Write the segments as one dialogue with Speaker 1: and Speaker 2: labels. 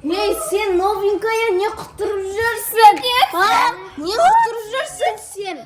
Speaker 1: Ей, сен новенькая, не құтырып жүрсің? А? Не құтырып жүрсің сен?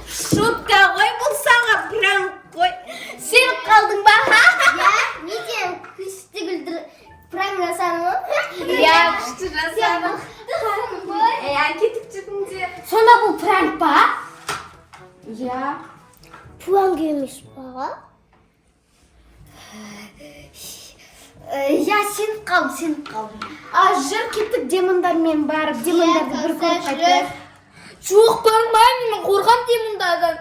Speaker 1: Шутка ғой бұл саған, пранк қой. Сеніп қалдың ба?
Speaker 2: Иә, мен сені күшті күлдір пранк жасадым ғой.
Speaker 1: Иә, күшті жасадың. Иә, кетіп жүрдіңдер.
Speaker 2: Сонда бұл пранк па?
Speaker 1: Иә.
Speaker 2: Пранк емес па? Иә, сеніп қалдым, сеніп қалдым.
Speaker 1: А, жүр, кеттік демондармен барып, демондарды бір көріп қайтайық.
Speaker 2: Жоқ, бармаймын, мен қорқамын демондардан.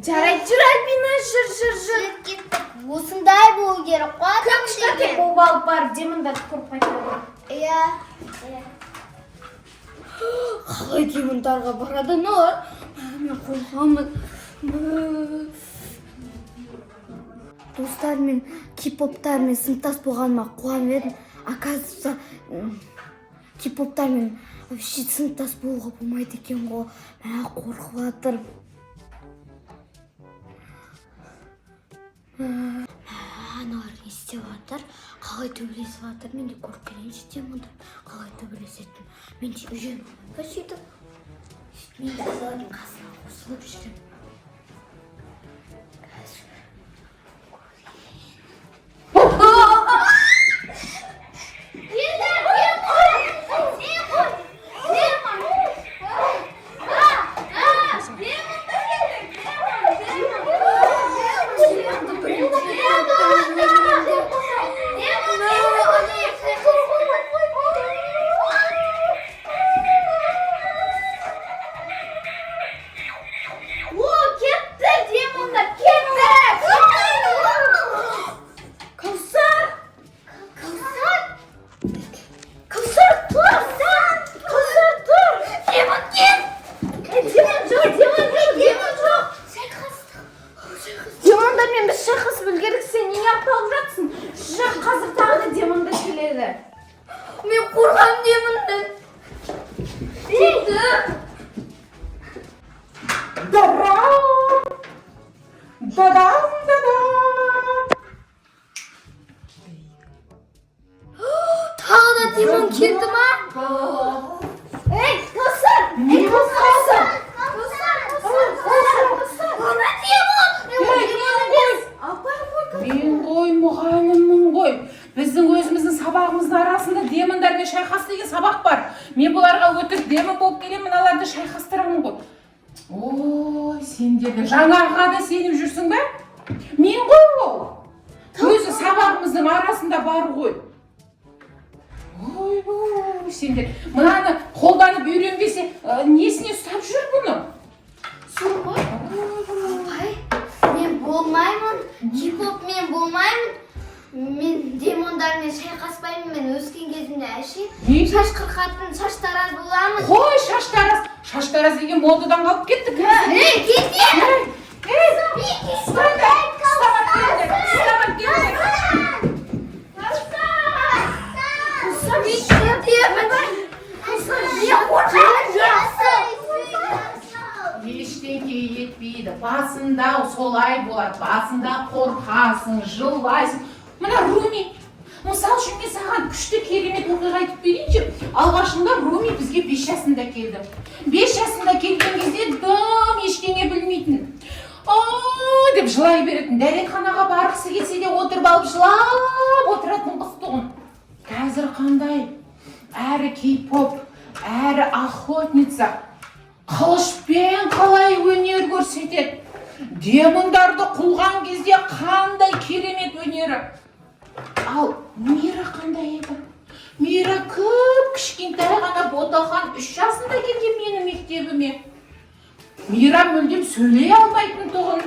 Speaker 1: Жарайды, жүр, Альбина, жүр, жүр, жүр.
Speaker 2: Кеттік. Осындай болу керек қой адам
Speaker 1: Кішкентай
Speaker 2: деген.
Speaker 1: болып алып барып демондарды көріп қайтайық.
Speaker 2: Иә.
Speaker 1: Қалай демондарға барады аналар? Мен қорқамын.
Speaker 3: Достармен, кей-поптармен сыныптас болғаныма қуанып едім. Оказывается, кей-поптармен вообще сыныптас болуға болмайды екен ғой. Мә, қорқып жатырмын. Мә, аналар не істеп жатыр, қалай төбелесіп жатыр? Мен де көріп келейінші демондар қалай төбелесетінін. Мен де үйреніп алайын ба сөйтіп. Мен де аналардың қасына қосылып жүремін қазір.
Speaker 2: Демон, демон, демон. А, демон да келді, демон, демон, демон. Демон,
Speaker 1: О, кетті демондар, кетті! Каусар!
Speaker 2: Каусар!
Speaker 1: Каусар, тұр! Каусар, тұр!
Speaker 2: Демон кел!
Speaker 1: Е, демон жоқ, демон жоқ, демон жоқ!
Speaker 2: Шайқастық.
Speaker 1: Демондармен біз шайқасып үлгердік, сен неге алып жатсың? Жүр, қазір тағы да демондар келеді.
Speaker 2: Мен қорқамын демоннан. Кетті.
Speaker 4: Дарам! Дадам, дадам!
Speaker 2: Тағы да демон келді ма?
Speaker 1: Ей, Каусар! Ей, Каусар!
Speaker 2: Каусар! Каусар! Ана демон!
Speaker 4: Мен ғой!
Speaker 1: Апай ғой.
Speaker 4: Мен ғой, мұғаліммін ғой. Біздің өзіміздің сабағымыздың арасында демондармен шайқас деген сабақ бар. Мен бұларға өтірік демон болып келемін, мыналарды шайқастырамын ғой. Ой, сендер де жаңағыға да сеніп жүрсің бе? Мен ғой ол. Өзі сабағымыздың арасында бар ғой. Ойбой, сендер мынаны қолданып үйренбесе, несіне ұстап жүр бұны?
Speaker 2: Сұр ғой. Апай, мен болмаймын. Кей-поп мен болмаймын. Мен демондармен шайқаспаймын. Мен өскен кезімде әшейін
Speaker 4: Не?
Speaker 2: шаш қырқатын шаштараз боламын.
Speaker 4: Қой, шаштараз. Шаштараз деген модадан қалып кетті. Кім?
Speaker 2: Ей, кетемін!
Speaker 4: Ей, ұстаңдар, ұстап келіңдер, ұстап келіңдер.
Speaker 2: Мен кетемін. Мен қорқамын.
Speaker 4: Ештеңе етпейді. Басында солай болады. Басында қорқасың, жылайсың. Мына Руми. Мысал үшін, мен саған күшті керемет оқиға айтып берейінші. Алғашында Руми бізге 5 жасында келді. 5 жасында келген кезде дым ештеңе білмейтін. «А» деп жылай беретін. Дәретханаға барғысы келсе де, отырып алып жылап отыратын қыз тұғын. Қазір қандай? Әрі кей-поп, әрі охотница. Қылышпен қалай өнер көрсетеді. Демондарды қуған кезде қандай керемет өнері. Ал Мира қандай еді? Мира кіп кішкентай ғана ботақан, 3 жасында келген менің мектебіме. Мира мүлдем сөйлей алмайтын тұғын.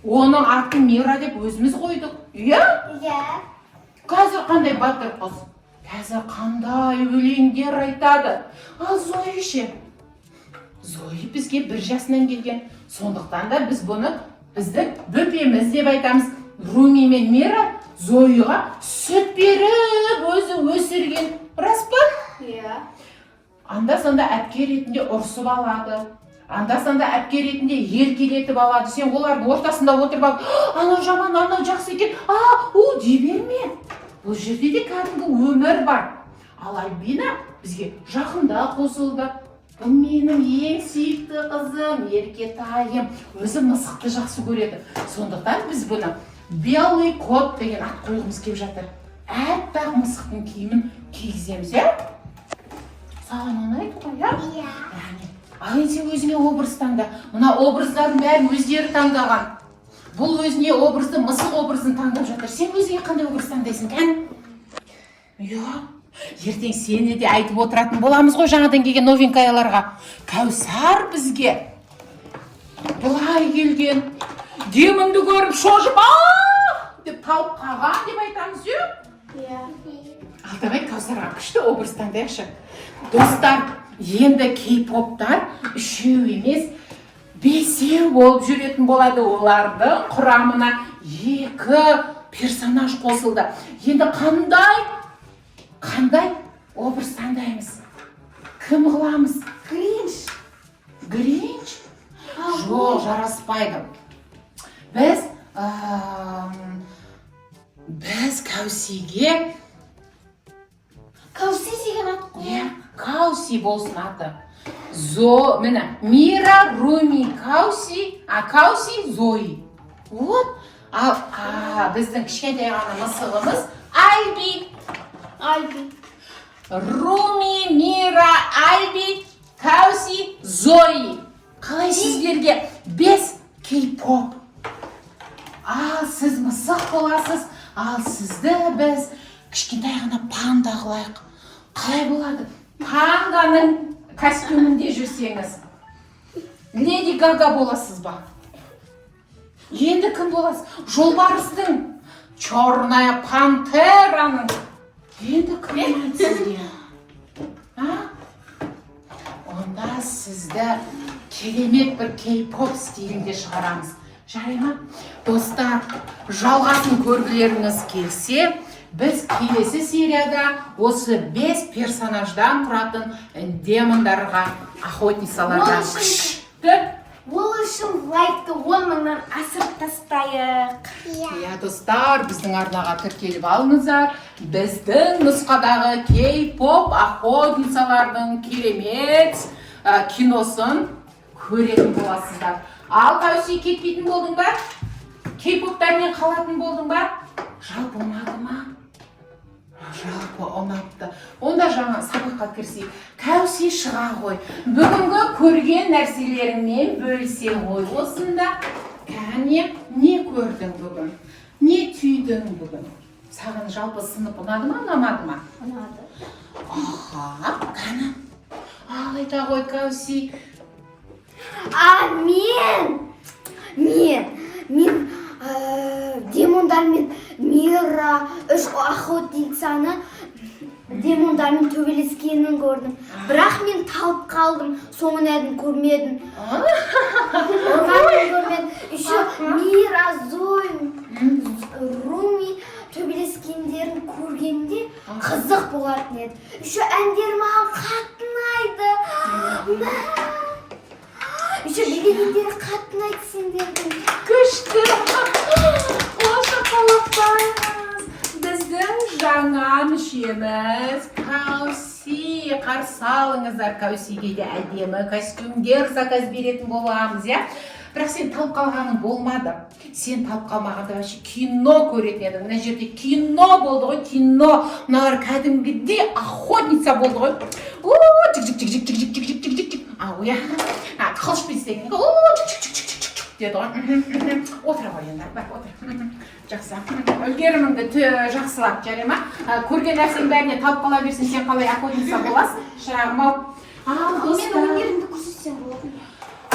Speaker 4: Оның атын Мира деп өзіміз қойдық, иә?
Speaker 2: Иә.
Speaker 4: Қазір қандай батыр қыз, қазір қандай өлеңдер айтады. Ал Зои ше? Зои бізге 1 жасынан келген, сондықтан да біз бұны біздің бөпеміз деп айтамыз. Руми мен Мира Зоиға сүт беріп өзі өсірген, рас па?
Speaker 2: Иә.
Speaker 4: Анда санда әпке ретінде ұрсып алады. Анда санда әпке ретінде еркелетіп алады. Сен олардың ортасында отырып алып: «А, анау жаман, анау жақсы екен, а у» дей берме. Бұл жерде де кәдімгі өмір бар. Ал Альбина бізге жақында қосылды. Бұл менің ең сүйікті қызым, еркетайым. Өзі мысықты жақсы көреді, сондықтан біз бұны Белый кот деген ат қойғымыз келіп жатыр. Әппақ мысықтың киімін кигіземіз, иә? Саған ұнайды ғой, иә?
Speaker 2: Иә.
Speaker 4: Яғни, ал енді сен өзіңе образ таңда. Мына образдардың бәрін өздері таңдаған. Бұл өзіне образды, мысық образын таңдап жатыр. Сен өзіңе қандай образ таңдайсың, кән? Иә, ертең сені де айтып отыратын боламыз ғой жаңадан келген новенькаяларға. Кәусар бізге былай келген, демонды көріп шошып, а деп талып қалған деп айтамыз, иә?
Speaker 1: Иә.
Speaker 4: Ал давай Кәусарға күшті образ таңдайықшы. Достар, енді кей-поптар үшеу емес, бесеу болып жүретін болады. Олардың құрамына екі персонаж қосылды. Енді қандай образ таңдаймыз? Кім қыламыз?
Speaker 1: Гринч.
Speaker 4: Гринч? Жоқ, жараспайды. Біз Кәусиге
Speaker 1: Кауси деген ат қой.
Speaker 4: Иә, Кауси болсын аты. Зо, міне, Мира, Руми, Кауси, а Кауси, Зои. Вот. Ал біздің кішкентай ғана мысығымыз Альби.
Speaker 1: Альби.
Speaker 4: Руми, Мира, Альби, Кауси, Зои. Қалай сіздерге бес кей-поп? Ал сіз мысық боласыз, ал сізді біз кішкентай ғана панда қылайық. Қалай болады? Панданың костюмінде жүрсеңіз. Леди Гага боласыз ба? Енді кім боласыз? Жолбарыстың, черная пантераның. Енді кім ұнайды сізге? А? Онда сізді керемет бір кей-поп стилінде шығарамыз. Жарай ма? Достар, жалғасын көргілеріңіз келсе, біз келесі серияда осы бес персонаждан тұратын демондарға, охотницаларға
Speaker 1: Ол үшін-
Speaker 4: күшті
Speaker 1: Ол үшін лайкты 10 мыңнан асырып тастайық.
Speaker 2: Иә.
Speaker 4: Иә, достар, біздің арнаға тіркеліп алыңыздар. Біздің нұсқадағы кей-поп охотницалардың керемет киносын көретін боласыздар. Ал Кәуси, кетпейтін болдың ба? Кей-поптармен қалатын болдың ба? Жалпы ұнады ма? Жалпы ұнапты. Онда жаңа сабаққа кірісейік. Кәуси, шыға ғой. Бүгінгі көрген нәрселеріңмен бөлісе ғой осында. Кәне, не көрдің бүгін? Не түйдің бүгін? Саған жалпы сынып ұнады ма, ұнамады ма?
Speaker 3: Ұнады.
Speaker 4: Аха, кәні. Ал айта ғой, Кәуси.
Speaker 3: А мен демондармен, Мира үш охотницаны демондармен төбелескенін көрдім, бірақ мен талып қалдым, соңына дейін көрмедім, ұрғанын көрмедім. Еще Мира, Зои, Руми төбелескендерін көргенде қызық болатын еді. Еще әндері маған қатты ұнайды. Мә! Еще билегендері қатты ұнайды сендердің.
Speaker 4: Күшті! Қол шапалақтаймыз. Біздің жаңа мүшеміз Кауси. Қарсы алыңыздар. Каусиге де әдемі костюмдер заказ беретін боламыз, иә? Бірақ сен талып қалғаның болмады. Сен талып қалмағанда вообще кино көретін едің. Мына жерде кино болды ғой, кино. Мыналар кәдімгідей охотница болды ғой. О, чик чик чик чик чик чик чик чик чик чик. А, иә. А, қылышпен істеген. О, чик чик чик чик чик чик деді ғой. Отыра ғой енді, бар, отыр. Жақсы. Үлгеріміңді жақсылап, жарай ма? Көрген нәрсенің бәріне талып қала берсін, сен қалай охотница боласың? Шырағым ау. Ал,
Speaker 1: Мен
Speaker 4: достар.
Speaker 1: өнерімді көрсетсем болады.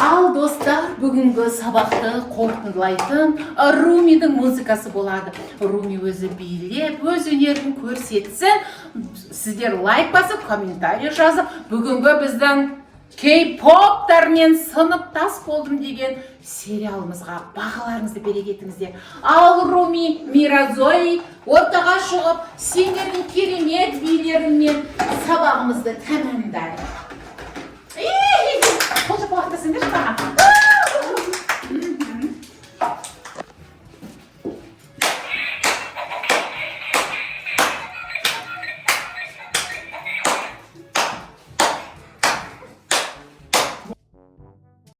Speaker 4: Ал, достар, бүгінгі сабақты қорытындылайтын Румидің музыкасы болады. Руми өзі билеп, өз өнерін көрсетсін. Сіздер лайк басып, комментарий жазып, бүгінгі біздің кей-поптармен сыныптас болдым деген сериалымызға бағаларыңызды бере кетіңіздер. Ал Руми, Мира, Зои ортаға шығып, сендердің керемет билеріңмен сабағымызды тәмамдайды. Қол шапалақтасыңдаршы. маған.